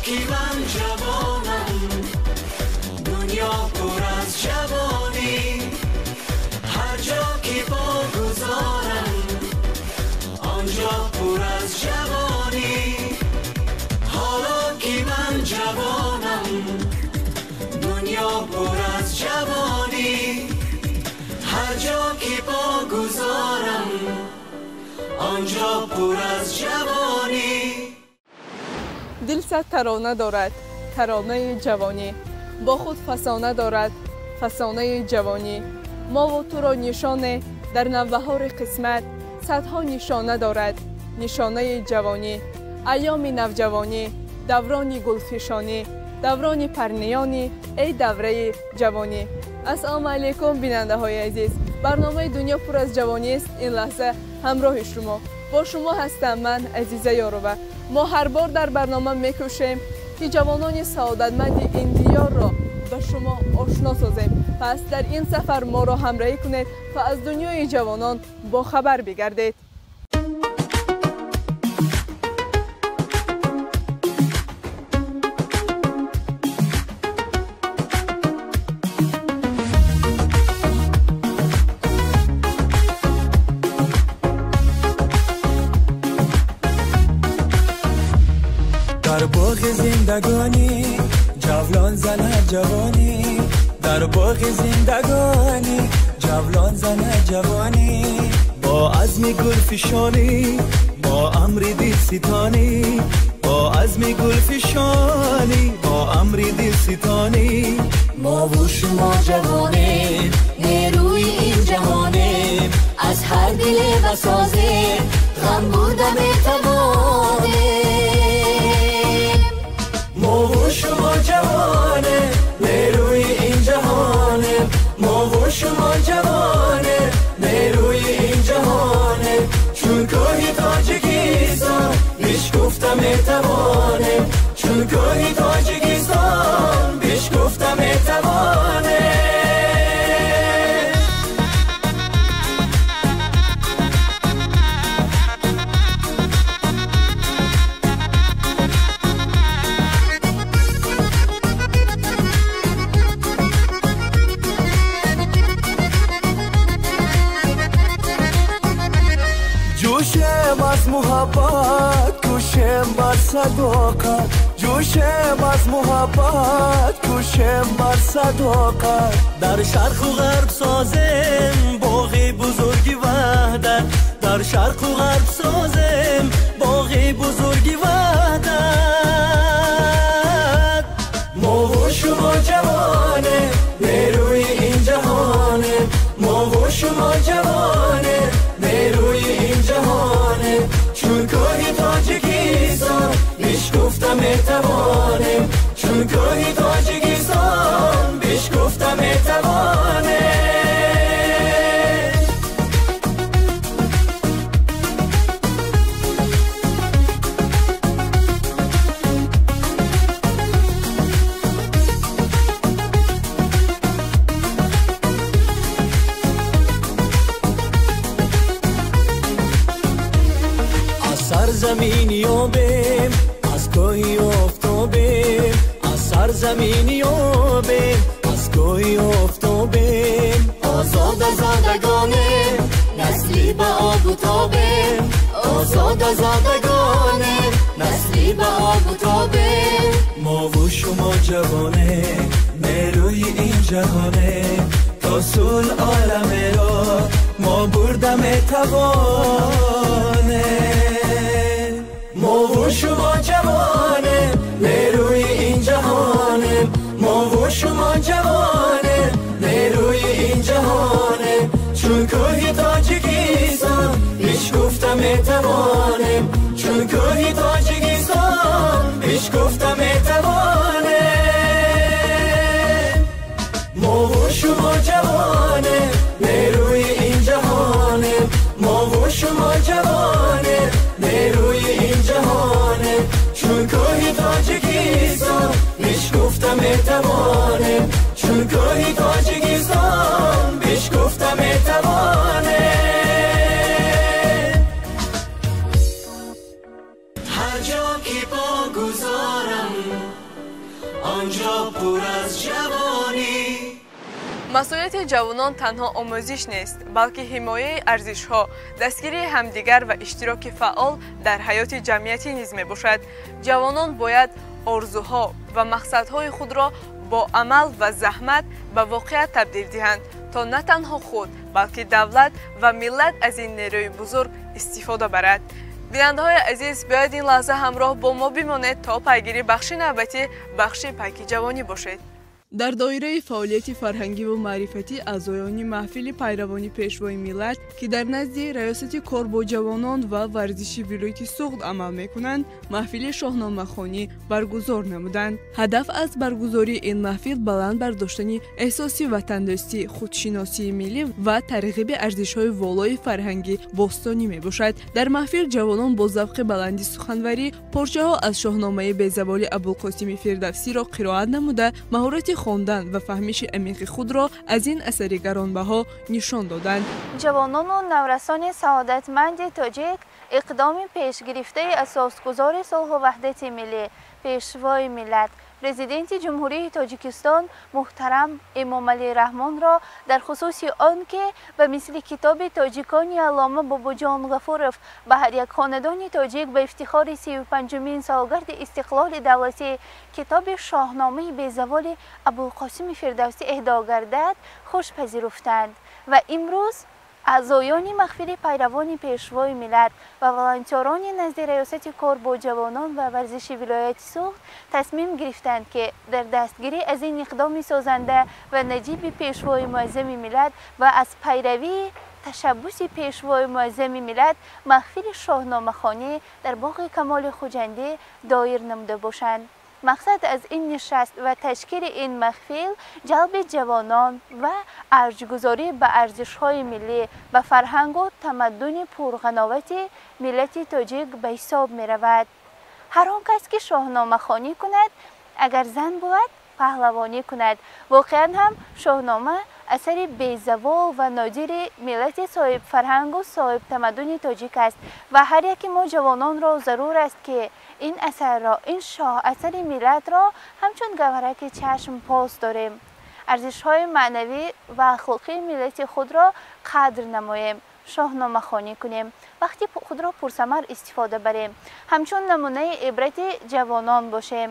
ки ман ҷавонам, дунё пур аз ҷавонӣ. Ҳар ҷо ки по гузорам, он ҷо пур аз ҷавонӣ. Ҳоло ки ман ҷавонам, дунё пур аз ҷавонӣ. Ҳар ҷо ки по гузорам, он ҷо пур аз ҷавонӣ. Дил сад тарона дорад, таронаи ҷавонӣ. Бо худ фасона дорад, фасонаи ҷавонӣ. Мову туро нишоне дар навбаҳори қисмат садҳо нишона дорад, нишонаи ҷавонӣ. Айёми навҷавонӣ, даврони гулфишонӣ, даврони парниёнӣ, эй давраи ҷавонӣ. Ассалому алайкум, бинандаҳои азиз. Барномаи дунё пур аз ҷавонист ин лаҳза ҳамроҳи шумо. Бо шумо ҳастам ман, Азиза Ёрова. Мо ҳар бор дар барнома мекӯшем, ки ҷавонони саодатманди ин диёрро ба шумо ошно созем. Пас дар ин сафар моро ҳамроҳӣ кунед ва аз дунёи ҷавонон бохабар бигардед. Дар боғи зиндагонӣ ҷавлон занад ҷавонӣ. Дар боғи зиндагонӣ ҷавлон занад ҷавонӣ. Бо азми гулфишонӣ, бо амри дилситонӣ, бо азми гулфишонӣ, бо амри дилситонӣ. Мову шумо ҷавонем, нерӯи ин ҷаҳонем, аз ҳар диле басозем, ғам бурда метавонем. Мову шумо ҷавонем, нерӯи ин ҷаҳонем, мову шумо ҷавонем, нерӯи ин ҷаҳонем. Чун кӯҳи Тоҷикистон бишкуфта метавонем, чун кӯҳи Тоҷикистон бишкуфта метавонем. Ҷӯшем аз муҳаббат, кӯшем бар садоқат. Ҷӯшем аз муҳаббат, кӯшем бар садоқат. Дар шарқу ғарб созем боғи бузурги ваҳдат. Дар шарқу ғарб созем боғи бузурги ваҳдат. Мову шумо ҷавонем, нерӯи ин ҷаҳонем. Мову шумо ҷавонем, нерӯи ин ҷаҳонем. Чун кӯҳи Тоҷикистон бишкуфта метавонем, чун кӯҳи Тоҷикистон бишкуфта метавонем. Аз сарзамин ёбем, аз кӯҳи офтобем, аз сарзамин ёбем, аз кӯҳи офтобем. Озодазодагонем, насли ба обу тобем. Озодазодагонем, насли ба обу тобем. Мову шумо ҷавонем, нерӯи ин ҷаҳонем. То сулҳ оламеро мо бурда метавонем. Мову шумо ҷавонем, нерӯи ин ҷаҳонем. Мову шумо ҷавонем, нерӯи ин ҷаҳонем. Чун кӯҳи Тоҷикистон бишкуфта метавонем, чун кӯҳи Тоҷикистон бишкуфта метавонем. Мову шумо ҷавонем, нерӯи ин ҷаҳонем. Мову шумо ҷавонем, нерӯи ин ҷаҳонем. Чун кӯҳи Тоҷикистон бишкуфта метавонем, чун кӯҳи Тоҷикистон бишкуфта метавонем. Ҳар ҷо ки по гузорам. آنجا پر از جوانی. Масъулияти ҷавонон танҳо омӯзиш нест, балки ҳимояи арзишҳо, дастгирии ҳамдигар ва иштироки фаъол дар ҳаёти ҷамъиятӣ низ мебошад. Ҷавонон бояд орзуҳо ва мақсадҳои худро бо амал ва заҳмат ба воқеат табдил диҳанд, то на танҳо худ, балки давлат ва миллат аз ин нерӯи бузург истифода барад. Бинандаҳои азиз, биёед ин лаҳза ҳамроҳ бо мо бимонед, то пайгири бахши навбатӣ, бахши Пайки ҷавонӣ бошед. Дар доираи фаъолияти фарҳангиву маърифатӣ аъзоёни маҳфили пайравони Пешвои миллат, ки дар назди Раёсати кор бо ҷавонон ва варзиши вилояти Суғд амал мекунанд, маҳфили шоҳномахонӣ баргузор намуданд. Ҳадаф аз баргузории ин маҳфил баланд бардоштани эҳсоси ватандӯстӣ, худшиносии миллӣ ва тарғиби арзишҳои волои фарҳанги бостонӣ мебошад. Дар маҳфил ҷавонон бо завқи баланди суханварӣ порчаҳо аз шоҳномаи безаволи Абулқосими Фирдавсиро қироат намуда, маҳорати хондан ва фаҳмиши амиқи худро аз ин асари гаронбаҳо нишон доданд. Ҷавонону наврасони саодатманди тоҷик иқдоми пешгирифтаи асосгузори сулҳу ваҳдати миллӣ, Пешвои миллат, Президенти Ҷумҳурии Тоҷикистон муҳтарам Эмомалӣ Раҳмонро дар хусуси он ки ба мисли китоби тоҷикони аллома Бобоҷон Ғафуров ба ҳар як хонадони тоҷик ба ифтихори 35-умин солгарди истиқлоли давлатӣ китоби шоҳномаи безаволи Абулқосими Фирдавсӣ эҳдо гардад, хуш пазируфтанд ва имрӯз аъзоёни маҳфили пайравони Пешвои миллат ва волонтёрони назди Раёсати кор бо ҷавонон ва варзиши вилояти Суғд тасмим гирифтанд, ки дар дастгирӣ аз ин иқдоми созанда ва наҷиби Пешвои муаззами миллат ва аз пайравии ташаббуси Пешвои муаззами миллат маҳфили шоҳномахонӣ дар боғи Камоли Хуҷандӣ доир намуда бошанд. Мақсад аз ин нишаст ва ташкили ин маҳфил ҷалби ҷавонон ва арҷгузорӣ ба арзишҳои миллӣ, ба фарҳангу тамаддуни пурғановати миллати тоҷик ба ҳисоб меравад. Ҳар он кас ки шоҳномахонӣ кунад, агар зан бувад, паҳлавонӣ кунад. Воқеан ҳам шоҳнома асари безавол ва нодири миллати соҳибфарҳангу соҳибтамаддуни тоҷик аст ва ҳар яки мо ҷавононро зарур аст, ки ин асарро, ин шоҳасари миллатро ҳамчун гавҳараки чашм пос дорем, арзишҳои маънавӣ ва ахлоқии миллати худро қадр намоем, шоҳномахонӣ кунем, вақти худро пурсамар истифода барем, ҳамчун намунаи ибрати ҷавонон бошем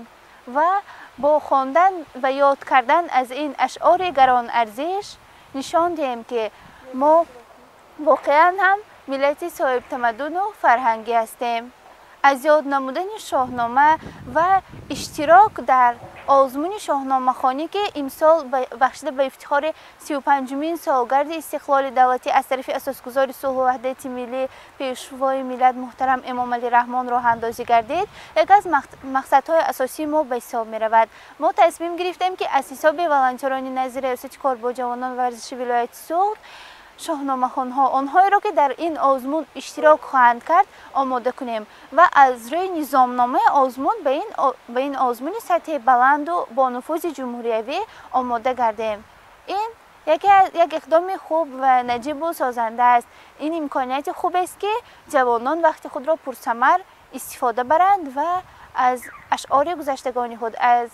ва бо хондан ва ёд кардан аз ин ашъори гаронарзиш нишон диҳем, ки мо воқеан ҳам миллати соҳибтамаддуну фарҳангӣ ҳастем. Аз ёд намудани шоҳнома ва иштирок дар озмуни шоҳномахонӣ, ки имсол бахшида ба ифтихори 35-умин солгарди истиқлоли давлатӣ аз тарафи асосгузори сулҳу ваҳдати миллӣ, Пешвои миллат муҳтарам Эмомалӣ Раҳмон роҳандозӣ гардид, яке аз мақсадҳои асосии мо ба ҳисоб меравад. Мо тасмим гирифтем, ки аз ҳисоби волонтёрони назди Раёсати кор бо ҷавонон ва варзиши вилояти Суғд шоҳномахонҳо, онҳоеро ки дар ин озмун иштирок хоҳанд кард, омода кунем ва аз рӯи низомномаи озмун ба ин озмуни сатҳи баланду бонуфузи ҷумҳуриявӣ омода гардем. Ин як иқдоми хуб ва наҷибу созанда аст. Ин имконияти хубест, ки ҷавонон вақти худро пурсамар истифода баранд ва аз ашъори гузаштагони худ, аз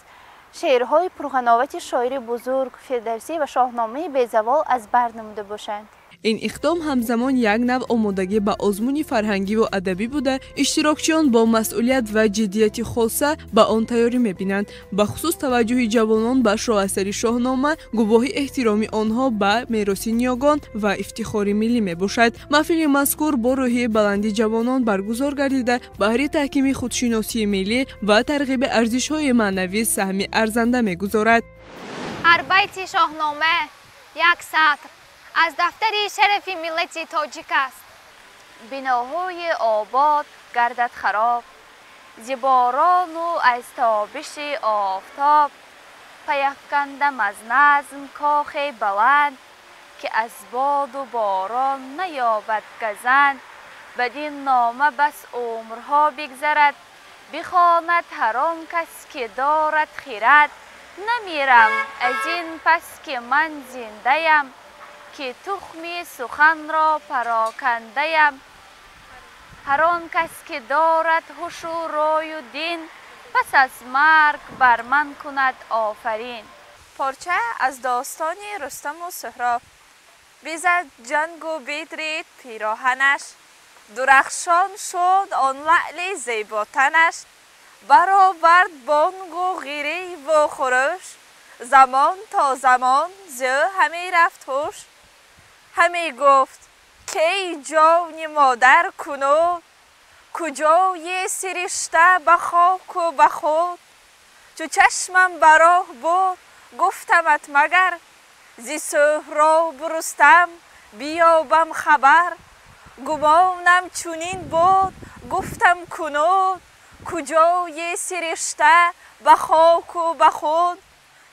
шеърҳои пурғановати шоири бузург Фирдавсӣ ва шоҳномаи безавол аз бар намуда бошанд. Ин иқдом ҳамзамон як нав омодагӣ ба озмуни фарҳангиву адабӣ буда, иштирокчиён бо масъулият ва ҷиддияти хоса ба он тайёрӣ мебинанд. Бахусус таваҷҷӯҳи ҷавонон ба шоҳасари шоҳнома гувоҳи эҳтироми онҳо ба мероси ниёгон ва ифтихори миллӣ мебошад. Маҳфили мазкур бо рӯҳияи баланди ҷавонон баргузор гардида, баҳри таҳкими худшиносии миллӣ ва тарғиби арзишҳои маънавӣ саҳми арзанда мегузорад. Ҳар байти шоҳнома як сатр аз дафтари шарафи миллати тоҷик аст. Биноҳои обод гардад хароб, зи борону аз тобиши офтоб, паяфкандам аз назм кохе баланд, ки аз боду борон наёбад газанд. Бадин нома бас умрҳо бигзарад, бихонад ҳар он кас ки дорад хирад. Намирам аз ин пас ки ман зиндаям, ки тухми суханро парокандаям. Ҳар он кас ки дорад ҳушу рою дин, Пас аз марг бар ман кунад офарин. Порча аз достони Рустаму Суҳроб. Бизад ҷангу бидрид пироҳанаш, дурахшон шуд он лаъли зеботанаш, баровард бонгу ғириву хурӯш, замон то замон зӯ ҳаме рафт ҳуш. Ҳаме гуфт кей ҷони модар кунуд, куҷои сиришта ба хоку ба худ. Чу чашмам ба роҳ буд гуфтамат магар, зи Суҳробу Рустам биёбам хабар. Гумонам чунин буд гуфтам кунуд, куҷои сиришта ба хоку ба худ.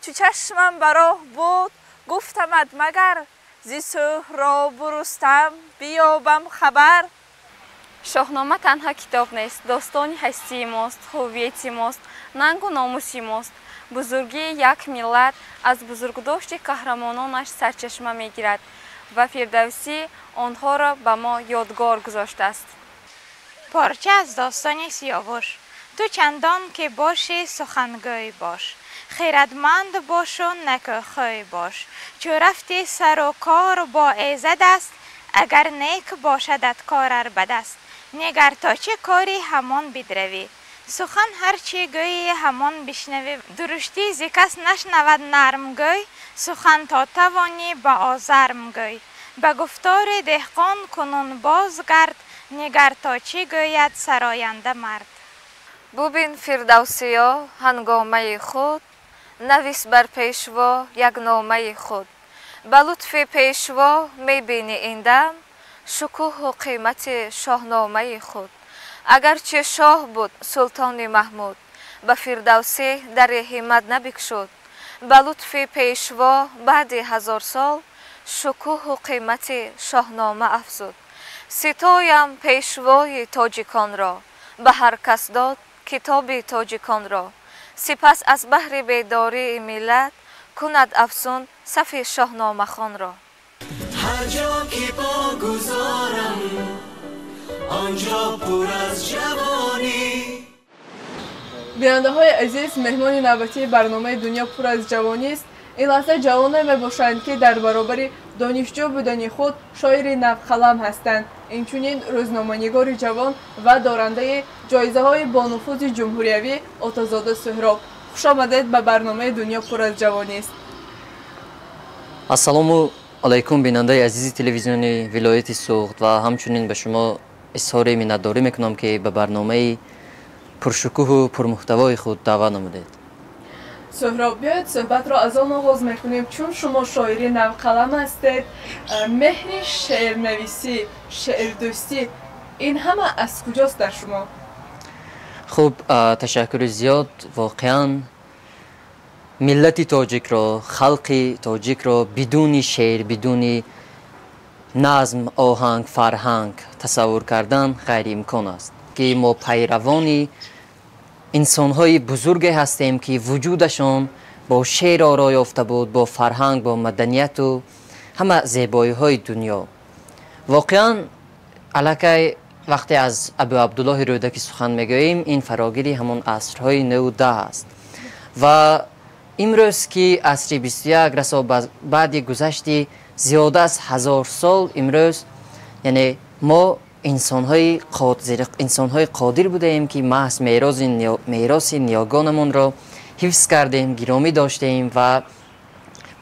Чу чашмам ба роҳ буд гуфтамат магар, зи Суҳробу Рустам биёбам хабар. Шоҳнома танҳо китоб нест, достони ҳастии мост, ҳуввияти мост, нангу номуси мост. Бузургии як миллат аз бузургдошти қаҳрамононаш сарчашма мегирад ва Фирдавсӣ онҳоро ба мо ёдгор гузоштааст. Порча аз достони Сиёвуш. Ту чандон ки бошӣ сухангӯй бош, хирадманд бошу накӯхӯй бош. Чу рафти сару кор бо эзад аст, агар нек бошадат корар бад аст. Нигар то чӣ кори ҳамон бидравӣ, сухан ҳар чӣ гӯйӣ ҳамон бишнавӣ. Дуруштӣ зи кас нашнавад нарм гӯй, сухан то тавонӣ ба озарм гӯй. Ба гуфтори деҳқон кунун бозгард, нигар то чӣ гӯяд сароянда мард. Бубин Фирдавсиё ҳангомаи худ, навис бар пешво як номаи худ. Ба лутфи пешво мебинӣ ин дам, шукӯҳу қимати шоҳномаи худ. Агарчи шоҳ буд султони Маҳмуд, ба Фирдавсӣ дари ҳиммат набикшуд. Ба лутфи пешво баъди 1000 сол, шукӯҳу қимати шоҳнома афзуд. Ситоям пешвои тоҷиконро, ба ҳар кас дод китоби тоҷиконро. Сипас аз баҳри бедории миллат, кунад афзун сафи шоҳномахонро. Ҳар ҷо ки по гузорам, он ҷо пур аз ҷавонӣ. Бинандаҳои азиз, меҳмони навбатии барномаи Дунё пур аз ҷавонист. Ин лаҳза ҷавоне мебошанд, ки дар баробари донишҷӯ будани худ шоири навқалам ҳастанд. Инчунин рӯзноманигори ҷавон ва дорандаи ҷоизаҳои бонуфузи ҷумҳуриявӣ Отазода Суҳроб. Хуш омадед ба барномаи Дунё пур аз ҷавонист. Ассалому алайкум, бинандаи азизи телевизиони вилояти Суғд, ва ҳамчунин ба шумо изҳори миннатдорӣ мекунам, ки ба барномаи пуршукӯҳу пурмуҳтавои худ даъват намудед. Суҳроб, биёед суҳбатро аз он оғоз мекунем, чун шумо шоири навқалам ҳастед. Меҳри шеърнависӣ, шеърдӯстӣ, ин ҳама аз куҷост дар шумо? Хуб, ташаккури зиёд. Воқеан миллати тоҷикро, халқи тоҷикро бидуни шеър, бидуни назм, оҳанг, фарҳанг тасаввур кардан ғайриимкон аст, ки мо пайравони инсонҳои бузурге ҳастем, ки вуҷудашон бо шеър оро ёфта буд, бо фарҳанг, бо маданияту ҳама зебоиҳои дунё. Воқеан аллакай вақте аз Абу Абдуллоҳи Рӯдакӣ сухан мегӯем, ин фарогири ҳамон асрҳои 9-10 аст. Ва имрӯз ки асри 21 расо, баъди гузашти зиёда аз 1000 сол, имрӯз яъне мо инсонҳои қодир будаем, ки маҳз мероси ниёгонамонро ҳифз кардем, гиромӣ доштем ва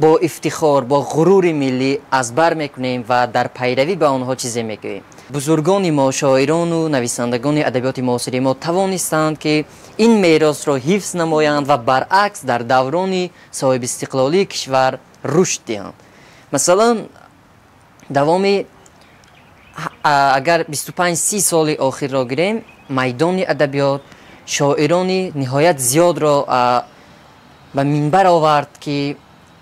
бо ифтихор, бо ғурури миллӣ аз бар мекунем ва дар пайравӣ ба онҳо чизе мегӯем. Бузургони мо, шоирону нависандагони адабиёти муосири мо тавонистанд, ки ин меросро ҳифз намоянд ва баръакс дар даврони соҳибистиқлолии кишвар рушд диҳанд. Масалан, давоми агар 25-30 соли охирро гирем, майдони адабиёт шоирони ниҳоят зиёдро ба минбар овард, ки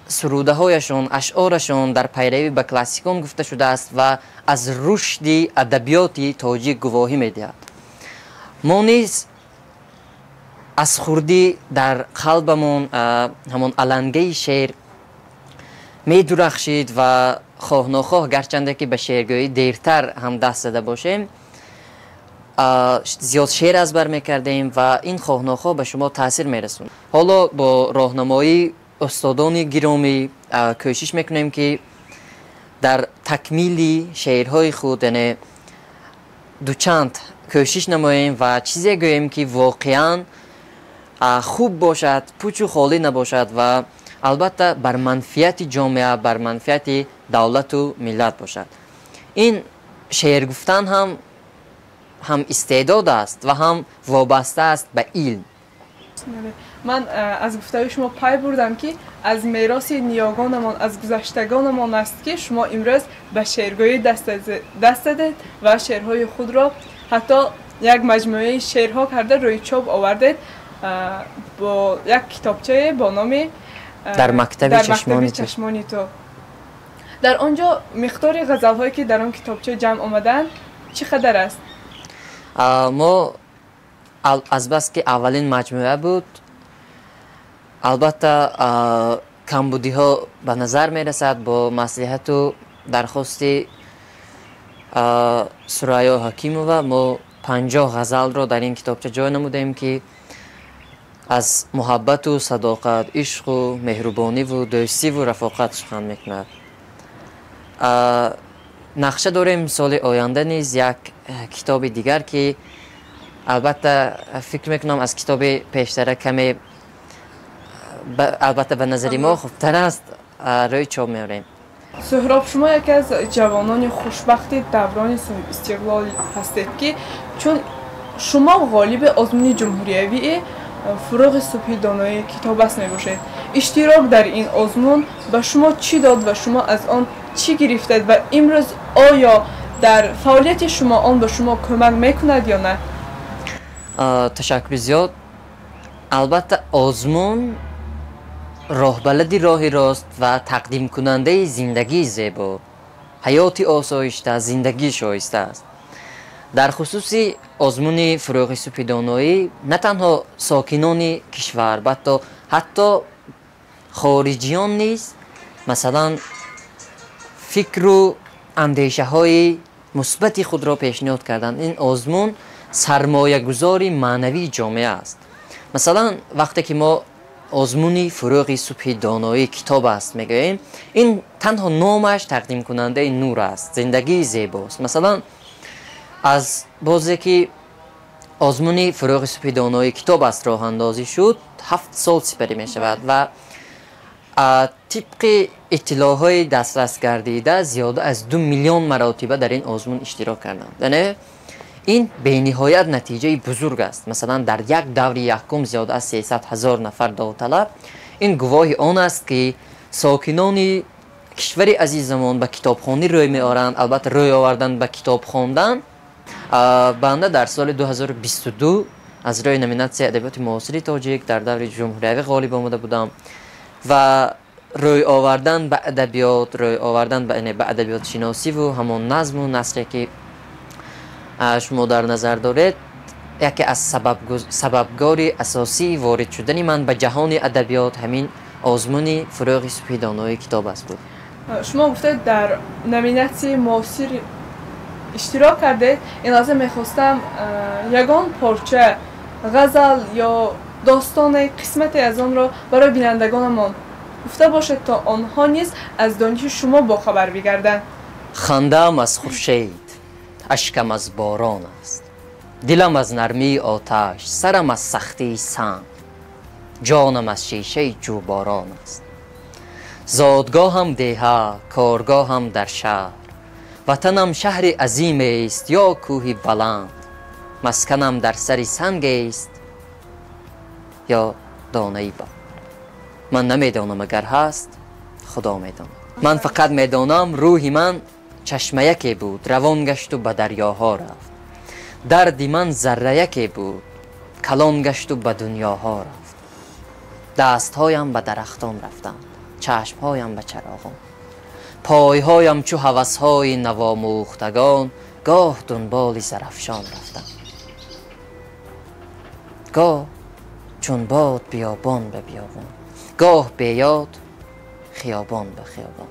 сурудаҳояшон, ашъорашон дар пайравӣ ба классикон гуфта шудааст ва аз рушди адабиёти тоҷик гувоҳӣ медиҳад. Мо низ аз хурдӣ дар қалбамон ҳамон алангаи шеър медурахшид ва хоҳ нохоҳ, гарчанде ки ба шеъргӯӣ дертар ҳам даст зада бошем, Зиёд шеър аз бар мекардем ва ин хоҳ нохоҳ ба шумо таъсир мерасонд. Ҳоло бо роҳнамоии устодони гиромӣ кӯшиш мекунем, ки дар такмили шеърҳои худ, яъне дучанд кӯшиш намоем ва чизе гӯем, ки воқеан хуб бошад, пучу холӣ набошад ва албатта бар манфиати ҷомеа, бар манфиати давлату миллат бошад. Ин шеър гуфтан ҳам истеъдод аст ва ҳам вобаста аст ба илм. Ман аз гуфтаҳои шумо пай бурдам, ки аз мероси ниёгонамон, аз гузаштагонамон аст, ки шумо имрӯз ба шеъргӯӣ даст задед ва шеърҳои худро ҳатто як маҷмӯаи шеърҳо карда рӯи чоп овардед бо як китобчае бо номи «Дар мактаби чашмони ту». Дар он ҷо миқдори ғазалҳое, ки дар он китобча ҷамъ омадаанд, чӣ қадар аст? Мо азбаски аввалин маҷмӯа буд, албатта камбудиҳо ба назар мерасад. Бо маслиҳату дархости Сурайё Ҳакимова мо 50 ғазалро дар ин китобча ҷой намудем, ки аз муҳаббату садоқат, ишқу меҳрубониву дӯстиву рафоқат сухан мекунад. Нақша дорем соли оянда низ як китоби дигар, ки албатта фикр мекунам, аз китоби пештара каме, албатта, ба назари мо хубтар аст, рӯи чоп меорем. Суҳроб, шумо яке аз ҷавонони хушбахти даврони соҳибистиқлол ҳастед, ки чун шумо ғолиби озмуни ҷумҳуриявии «Фурӯғи субҳи донои китоб аст» мебошед. Иштирок дар ин озмун ба шумо чӣ дод ва шумо аз он чӣ гирифтед ва имрӯз оё дар фаъолияти шумо он ба шумо кӯмак мекунад ё на? Ташаккури зиёд. Албатта, озмун роҳбалади роҳи рост ва тақдимкунандаи зиндагии зебо, ҳаёти осоишта, зиндагии шоиста аст. Дар хусуси озмуни «Фурӯғи субҳи доноӣ» на танҳо сокинони кишвар, балки ҳатто хориҷиён низ, масалан, фикру андешаҳои мусбати худро пешниҳод карданд. Ин озмун сармоягузори маънавии ҷомеа аст. Масалан, вақте ки мо озмуни «Фурӯғи субҳи доноӣ китоб аст» мегӯем, ин танҳо номаш тақдимкунандаи нур аст, зиндагии зебост. Масалан, аз бозе ки озмуни «Фурӯғи субҳи доноӣ китоб аст» роҳандозӣ шуд, 7 сол сипарӣ мешавад ва тибқи иттилоъҳои дастрас гардида зиёда аз 2 миллион маротиба дар ин озмун иштирок карданд. Яъне ин бениҳоят натиҷаи бузург аст. Масалан, дар як даври якум зиёда аз 300 000 нафар довталаб, ин гувоҳи он аст, ки сокинони кишвари азизамон ба китобхонӣ рӯй меоранд. Албатта, рӯй овардан ба китоб хондан. Банда дар соли 2022 аз рӯи номинатсияи адабиёти муосири тоҷик дар даври ҷумҳуриявӣ ғолиб омада будам ва рӯй овардан ба адабиёт, рӯй овардан ба адабиётшиносиву ҳамон назму насре, ки шумо дар назар доред, яке аз сабабгори асосии ворид шудани ман ба ҷаҳони адабиёт ҳамин озмуни «Фурӯғи субҳи донои китоб аст» буд. Шумо гуфтед, дар номинатсияи муосир иштирок кардед. Ин лаҳза мехостам ягон порча ғазал ё достоне, қисмате аз онро барои бинандагонамон гуфта бошед, то онҳо низ аз дониши шумо бохабар бигарданд. Хандаам аз хуршед, ашкам аз борон аст, дилам аз нармии оташ, сарам аз сахтии санг, ҷонам аз шишаи ҷӯборон аст. Зодгоҳам деҳа, коргоҳам дар шаҳр, ватанам шаҳри азимест ё кӯҳи баланд, масканам дар сари сангест ё донаи баҳр. Ман намедонам, агар ҳаст, Худо медонад. Ман фақат медонам, рӯҳи ман чашмаяке буд, равон гашту ба дарёҳо рафт. Дарди ман зарраяке буд, калон гашту ба дунёҳо рафт. Дастҳоям ба дарахтон рафтанд, чашмҳоям ба чароғон, пойҳоям чу ҳавасҳои навомӯхтагон гоҳ дунболи Зарафшон рафтанд, гоҳ чун бод биёбон ба биёбон, гоҳ беёд хиёбон ба хиёбон,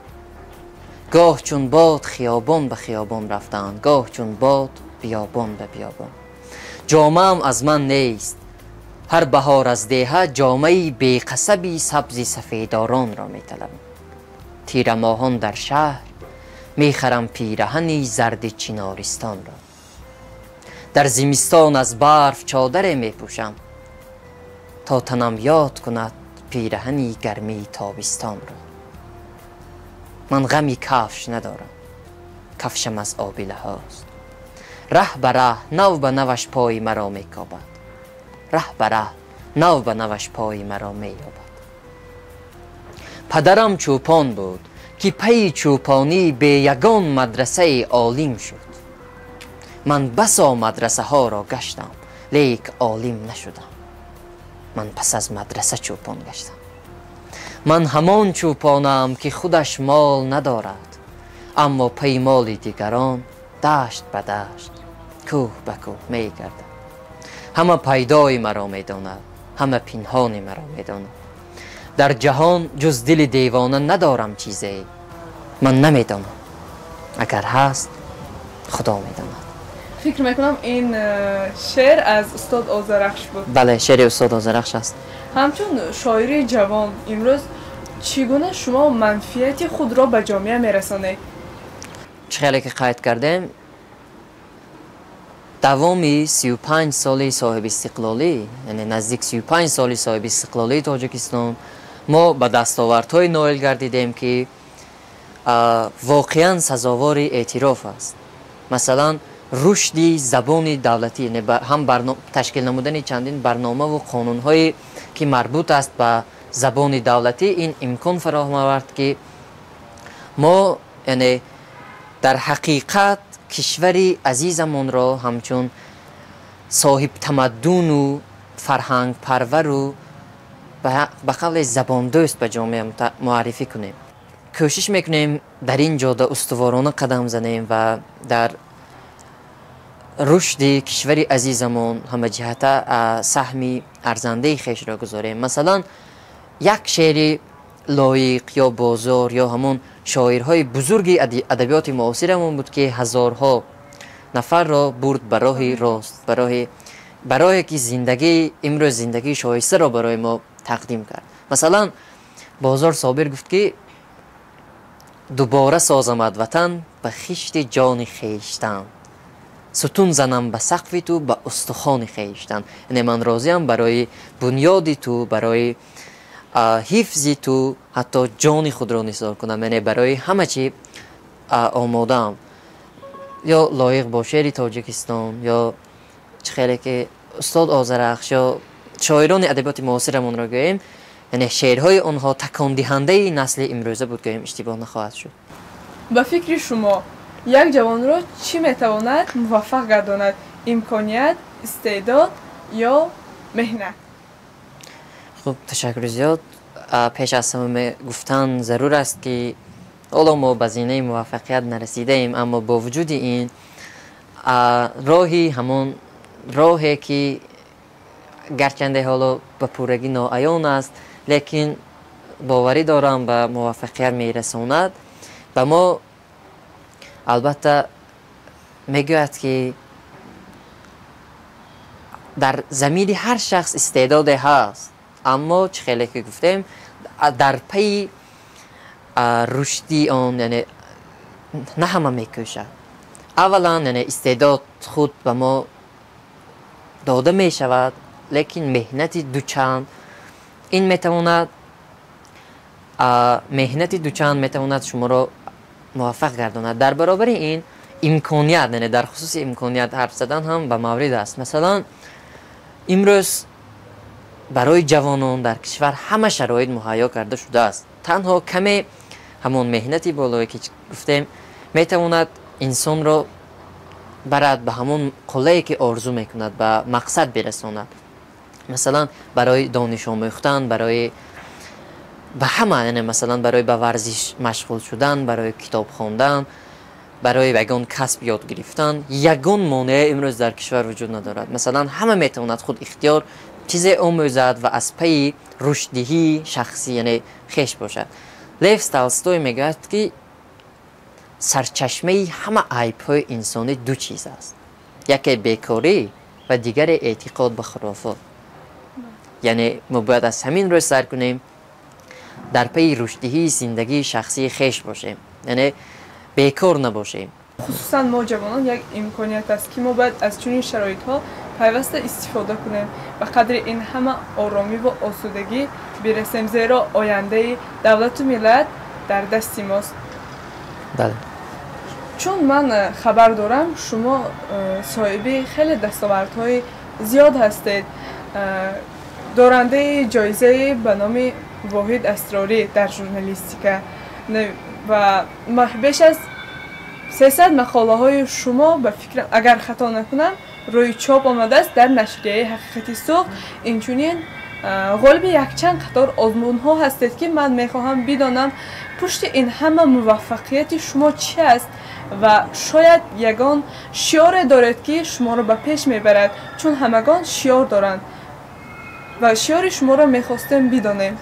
гоҳ чун бод хиёбон ба хиёбон рафтанд, гоҳ чун бод биёбон ба биёбон. Ҷомаам аз ман нест. Ҳар баҳор аз деҳа ҷомаи беқасаби сабзи сафедоронро металабам. Тирамоҳон дар шаҳр мехарам пираҳани зарди чинористонро. Дар зимистон аз барф чодаре мепӯшам, то танам ёд кунад пираҳани гармии тобистонро. Ман ғами кафш надорам, кафшам аз обилаҳост. Раҳ ба раҳ нав ба наваш пои маро мекобад, раҳ ба раҳ нав ба наваш пои маро меёбад. Падарам чӯпон буд, ки пайи чӯпонӣ бе ягон мадрасаи олим шуд. Ман басо мадрасаҳоро гаштам, лек олим нашудам. Ман пас аз мадраса чӯпон гаштам. Ман ҳамон чӯпонам, ки худаш мол надорад, аммо пайи моли дигарон дашт ба дашт, кӯҳ ба кӯҳ мегардад. Ҳама пайдои маро медонад, ҳама пинҳони маро медонад. Дар ҷаҳон ҷуз дили девона надорам чизе. Ман намедонам, агар ҳаст, худо медонад. Фикр мекунам, ин шеър аз устод Озарахш буд. Бале, шеъри устод Озарахш аст. Ҳамчун шоири ҷавон имрӯз чӣ гуна шумо манфиати худро ба ҷомеа мерасонед? Чӣ хеле ки қайд кардем, давоми 35 соли соҳибистиқлолӣ, яъне наздик 35 соли соҳибистиқлолии Тоҷикистон, мо ба дастовардҳое ноил гардидем, ки воқеан сазовори эътироф аст. Масалан, рушди забони давлатӣ, яъне ҳам ташкил намудани чандин барномаву қонунҳое, ки марбут аст ба забони давлатӣ, ин имкон фароҳам овард, ки мо, яъне дар ҳақиқат, кишвари азизамонро ҳамчун соҳибтамаддуну фарҳангпарвару ба қавле забондӯст ба ҷомеа муаррифӣ кунем. Кӯшиш мекунем дар ин ҷода устуворона қадам занем ва дар рушди кишвари азизамон ҳамаҷиҳата саҳми арзандаи хешро гузорем. Масалан, як шеъри Лоиқ ё Бозор ё ҳамон шоирҳои бузурги адабиёти муосирамон буд, ки ҳазорҳо нафарро бурд ба роҳи рост, ба роҳе ки зиндагии имрӯз, зиндагии шоистаро барои мо тақдим кард. Масалан, Бозор Собир гуфт, ки дубора созамад ватан ба хишти ҷони хештан, сутун занам ба сақфи ту ба устухони хештан. Яъне ман розиам барои бунёди ту, барои ҳифзи ту ҳатто ҷони худро нисор кунам, яъне барои ҳама чӣ омодаам. Ё Лоиқ бо шеъри Тоҷикистон, ё чӣ хеле ки устод Озарахш ё шоирони адабиёти муосирамонро гӯем, яъне шеърҳои онҳо такондиҳандаи насли имрӯза буд, гӯем иштибоҳ нахоҳад шуд. Ба фикри шумо, як ҷавонро чӣ метавонад муваффақ гардонад? Имконият, истеъдод ё меҳнат? Хуб, ташаккури зиёд. Пеш аз ҳама гуфтан зарур аст, ки ҳоло мо ба зинаи муваффақият нарасидаем, аммо бо вуҷуди ин роҳи ҳамон роҳе, ки гарчанде ҳоло ба пуррагӣ ноаён аст, лекин боварӣ дорам ба муваффақият мерасонад. Ба мо албатта мегӯяд, ки дар замири ҳар шахс истеъдоде ҳаст, аммо чӣ хеле ки гуфтем, дар пайи рушди он, яъне на ҳама мекӯшад. Аввалан, яъне истеъдод худ ба мо дода мешавад, лекин меҳнати дучанд ин метавонад, меҳнати дучанд метавонад шуморо муваффақ гардонад. Дар баробари ин имконият, яъне дар хусуси имконият ҳарф задан ҳам ба маврид аст. Масалан, имрӯз барои ҷавонон дар кишвар ҳама шароит муҳайё карда шудааст. Танҳо каме ҳамон меҳнати болое, ки гуфтем, метавонад инсонро барад ба ҳамон қуллае, ки орзу мекунад, ба мақсад бирасонад. Масалан, барои дониш омӯхтан, барои ба ҳама, яъне масалан барои ба варзиш машғул шудан, барои китоб хондан, барои ягон касб ёд гирифтан, ягон монеа имрӯз дар кишвар вуҷуд надорад. Масалан, ҳама метавонад худ ихтиёр чизе омӯзад ва аз пайи рушддиҳии шахсӣ, яъне хеш бошад. Лев Толстой мегӯяд, ки сарчашмаи ҳама айбҳои инсонӣ ду чиз аст: яке бекорӣ, ва дигаре эътиқод ба хурофот. Яъне мо бояд аз ҳамин рӯз сар кунем, дар пайи рушдиҳии зиндагии шахсии хеш бошем, яъне бекор набошем. Хусусан мо ҷавонон як имконият аст, ки мо бояд аз чунин шароитҳо пайваста истифода кунем, ба қадри ин ҳама оромӣ ва осудагӣ бирасем, зеро ояндаи давлату миллат дар дасти мост. Бале. Чун ман хабар дорам, шумо соҳиби хеле дастовардҳои зиёд ҳастед, дорандаи ҷоизаи ба номи Воҳид Асрорӣ дар журналистика ва беш аз 300 мақолаҳои шумо, ба фикрам, агар хато накунам, рӯи чоп омадааст дар нашрияи Ҳақиқати Суғд. Инчунин ғолиби якчанд қатор озмунҳо ҳастед, ки ман мехоҳам бидонам пушти ин ҳама муваффақияти шумо чи аст ва шояд ягон шиёре доред, ки шуморо ба пеш мебарад, чун ҳамагон шиёр доранд ва шиёри шуморо мехостем бидонем.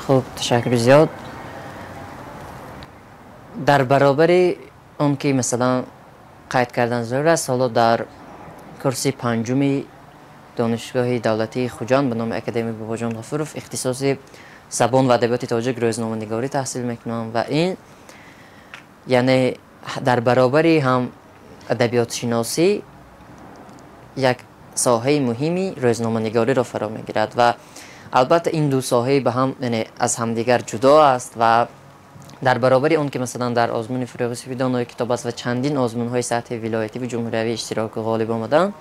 Хуб, ташаккури зиёд. Дар баробари он ки масалан қайд кардан зарур аст, ҳоло дар курси панҷуми Донишгоҳи давлатии Хуҷанд ба номи академик Бобоҷон Ғафуров ихтисоси забон ва адабиёти тоҷик рӯзноманигорӣ таҳсил мекунам ва ин яъне дар баробари ҳам адабиётшиносӣ як соҳаи муҳими рӯзноманигориро фаро мегирад ва албатта ин ду соҳаи ба ҳам яъне аз ҳамдигар ҷудо аст. Ва дар баробари он ки масалан дар озмуни Фурӯғи Сипидонои китоб аст ва чандин озмунҳои сатҳи вилоятӣ ва ҷумҳуриявӣ иштироку ғолиб омадам,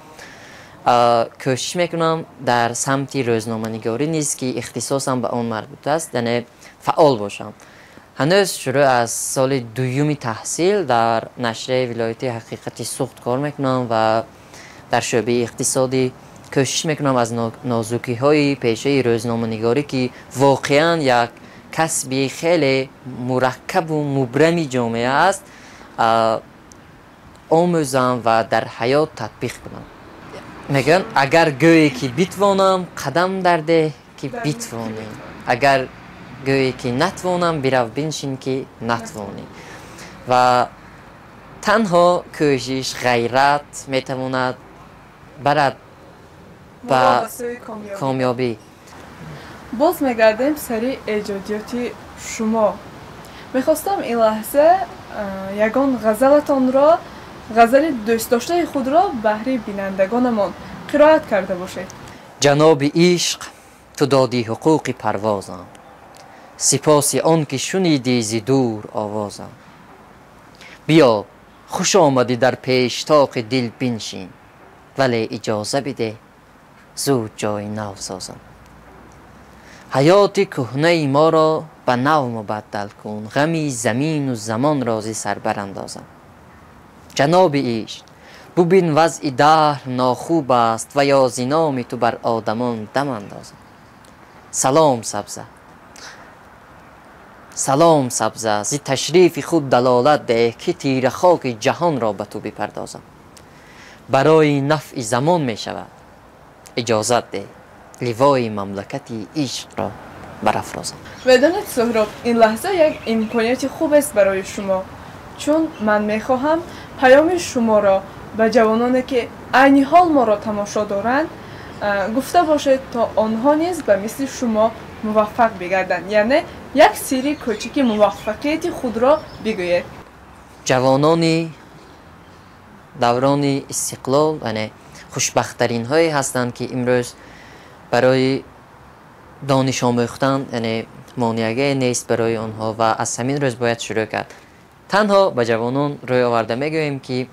кӯшиш мекунам дар самти рӯзноманигорӣ низ, ки ихтисосам ба он марбут аст, яъне фаъол бошам. Ҳанӯз шурӯъ аз соли дуюми таҳсил дар нашрияи вилоятии Ҳақиқати Суғд кор мекунам ва дар шӯъбаи иқтисодӣ кӯшиш мекунам аз нозукиҳои пешаи рӯзноманигорӣ, ки воқеан як касби хеле мураккабу мубрами ҷомеа аст, омӯзам ва дар ҳаёт татбиқ кунам. Мегӯянд, агар гӯе ки битвонам, қадам дар деҳ ки битвонӣ, агар гӯе ки натвонам, бирав биншин ки натвонӣ. Ва танҳо кӯшиш, ғайрат метавонад барад ба комёбӣ. Боз мегардем сари эҷодиёти шумо. Мехостам ин лаҳза ягон ғазалатонро, ғазали дӯстдоштаи худро баҳри бинандагонамон қироат карда бошед. Ҷаноби ишқ, ту додӣ ҳуқуқи парвозам, сипоси он ки шунидӣ зи дур овозам. Биё, хуш омадӣ дар пештоқи дил биншин, вале иҷоза бидеҳ зуд ҷои нав созам. Ҳаёти кӯҳнаи моро ба нав мубаддал кун, ғами замину замонро зи сар барандозам. Ҷаноби ишқ, бубин вазъи даҳр нохуб аст ва ё зи номи ту бар одамон дам андозам. Салом сабза, салом сабза, зи ташрифи худ далолат деҳ, ки тирахоки ҷаҳонро ба ту бипардозам. Барои нафъи замон мешавад, иҷозат деҳ ливои мамлакати ишқро барафрозам. Медонед, Суҳроб, ин лаҳза як имконияти хуб аст барои шумо, чун ман мехоҳам паёми шуморо ба ҷавононе, ки айни ҳол моро тамошо доранд, гуфта бошед, то онҳо низ ба мисли шумо муваффақ бигарданд. Яъне як сирри кӯчики муваффақияти худро бигӯед. Ҷавонони даврони истиқлол яъне хушбахттаринҳое ҳастанд, ки имрӯз барои дониш омӯхтан яъне монеагие нест барои онҳо ва аз ҳамин рӯз бояд шурӯъ кард. Танҳо ба ҷавонон рӯй оварда мегӯем, ки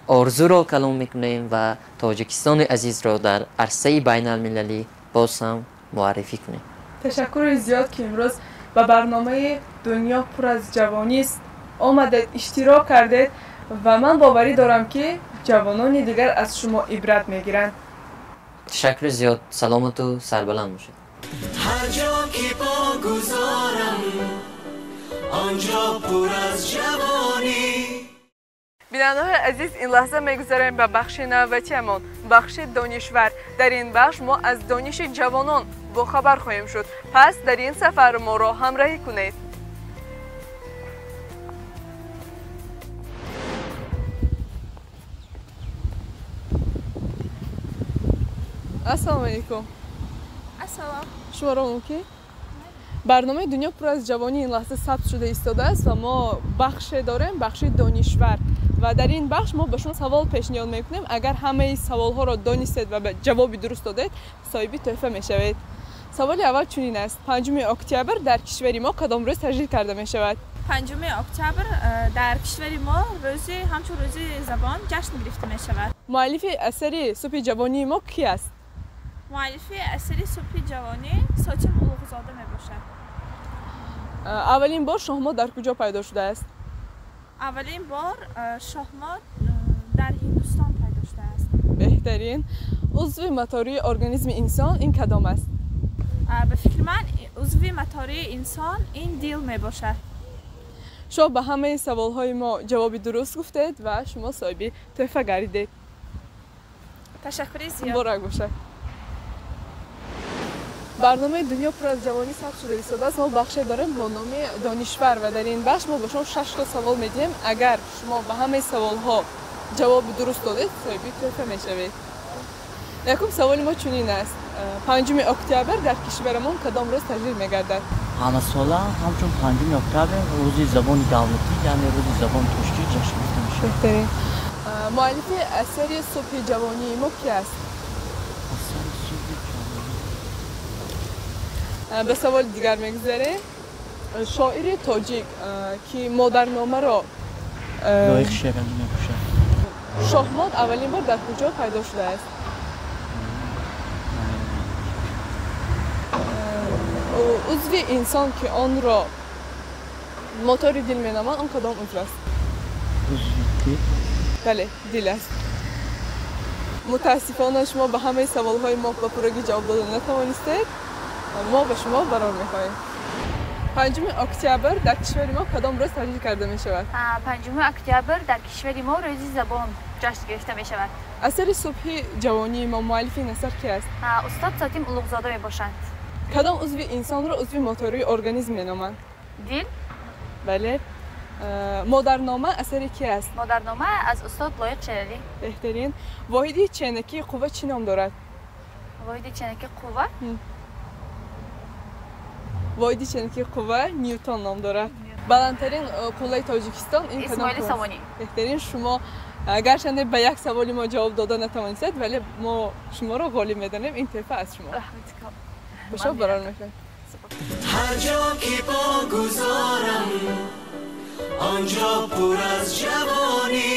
орзуро калон мекунем ва Тоҷикистони азизро дар арсаи байналмилалӣ боз ҳам муаррифӣ кунем. Ташаккури зиёд, ки имрӯз ба барномаи Дунё пур аз ҷавонист омадед, иштирок кардед ва ман боварӣ дорам, ки ҷавонони дигар аз шумо ибрат мегиранд. Ташаккури зиёд, саломату сарбаланд бошед. Ҳар ҷо ки по гузорам, он ҷо пур аз ҷавонӣ. Бинандаҳои азиз, ин лаҳза мегузарем ба бахши навбатиамон, бахши донишвар. Дар ин бахш мо аз дониши ҷавонон бохабар хоҳем шуд. Пас дар ин сафар моро ҳамроҳӣ кунед. Ассалому алайкум. Ассалом. Шуморо мумкин? Барномаи «Дунё пур аз ҷавонӣ» ин лаҳза сабт шуда истодааст ва мо бахше дорем, бахши «Донишвар». Ва дар ин бахш мо ба шумо савол пешниҳод мекунем. Агар ҳамаи саволҳоро донистед ва ба ҷавоби дуруст додед, соҳиби тӯҳфа мешавед. Саволи аввал чунин аст: 5 октябр дар кишвари мо кадом рӯз таҷлил карда мешавад? 5 октябр дар кишвари мо рӯзи ҳамчун рӯзи забон ҷашн гирифта мешавад. Муаллифи асари «Субҳи ҷавонии мо» кӣ аст? Муаллифи асари «Субҳи ҷавонӣ» Сотим Улуғзода мебошад. Аввалин бор шоҳмот дар куҷо пайдо шудааст? Аввалин бор шоҳмот дар Ҳиндустон пайдо шудааст. Беҳтарин. Узви мотории организми инсон ин кадом аст? Ба фикри ман, узви мотории инсон ин дил мебошад. Шумо ба ҳамаи саволҳои мо ҷавоби дуруст гуфтед ва шумо соҳиби тӯҳфа гардидед. Ташаккури зиёд. Муборак бошад. Барномаи «Дунё пур аз ҷавонӣ» сабт шуда истодааст. Мо бахше дорем бо номи «Донишвар» ва дар ин бахш мо ба шумо шашто савол медиҳем. Агар шумо ба ҳамаи саволҳо ҷавоби дуруст додед, соҳиби тӯҳфа мешавед. Якум саволи мо чунин аст: 5 октябр дар кишварамон кадом рӯз таҷлил мегардад? Ҳамасола ҳамчун 5 октябр рӯзи забони давлатӣ, яъне рӯзи забони тоҷикӣ ҷашн гирифта мешавад. Беҳтарин. Муаллифи асари «Субҳи ҷавонии мо» кӣ аст? Асари «Субҳи ҷавонӣ». Ба саволи дигар мегузарем. Шоири тоҷик, ки модарномаро Лоиқ Шералӣ мебошад. Шоҳмот аввалин бор дар куҷо пайдо шудааст? Узви инсон, ки онро мотори дил меноманд, он кадом узв аст? Узви дил? Бале, дил аст. Мутаассифона, шумо ба ҳамаи саволҳои мо ба пуррагӣ ҷавоб дода натавонистед. Мо ба шумо барор мехоҳем. 5 октябр дар кишвари мо кадом рӯз таҷлил карда мешавад? 5 октябр дар кишвари мо рӯзи забон ҷашн гирифта мешавад. Асари «Субҳи ҷавонии мо», муаллифи ин асар кӣ аст? Устод Сотим Улуғзода мебошанд. Кадом узви инсонро узви мотории организм меноманд? Дил. Бале. Модарнома асари кӣ аст? Модарнома аз устод Лоиқ Шералӣ. Беҳтарин. Воҳиди ченакии қувва чӣ ном дорад? Воҳиди ченакии қувва? Воҳиди ченакии қувва Ньютон ном дорад. Баландтарин қуллаи Тоҷикистон ин кадом? Исмоили Сомонӣ. Беҳтарин. Шумо гарчанде ба як саволи мо ҷавоб дода натавонистед, вале мо шуморо ғолиб медонем. Ин тӯҳфа аз шумо. Ба шумо барор мекунем. Ҳар ҷо ки по гузорам, он ҷо пур аз ҷавонӣ.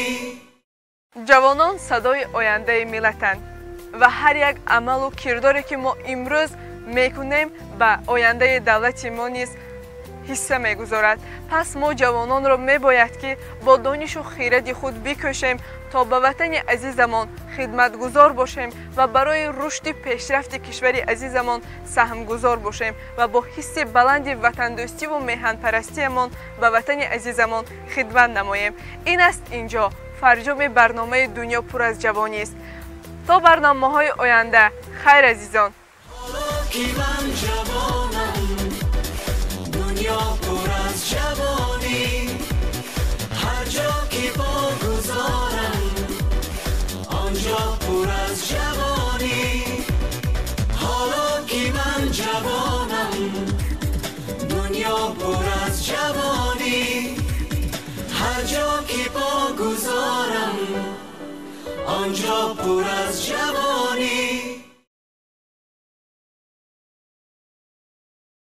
Ҷавонон садои ояндаи миллатанд ва ҳар як амалу кирдоре, ки мо имрӯз мекунем, ба ояндаи давлати мо низ ҳисса мегузорад. Пас мо ҷавононро мебояд, ки бо донишу хиради худ бикӯшем, то ба ватани азизамон хидматгузор бошем ва барои рушди пешрафти кишвари азизамон саҳмгузор бошем ва бо ҳисси баланди ватандӯстиву меҳанпарастиямон ба ватани азизамон хидмат намоем. Ин аст инҷо фарҷоми барномаи «Дунё пур аз ҷавонист». То барномаҳои оянда, хайр, азизон. Ки ман ҷавонам, дунё пур аз ҷавонӣ. Ҳар ҷо ки по гузорам, он ҷо пур аз ҷавонӣ. Ҳоло ки ман ҷавонам, дунё пур аз ҷавонӣ. Ҳар ҷо ки по гузорам, он ҷо пур аз ҷавонӣ.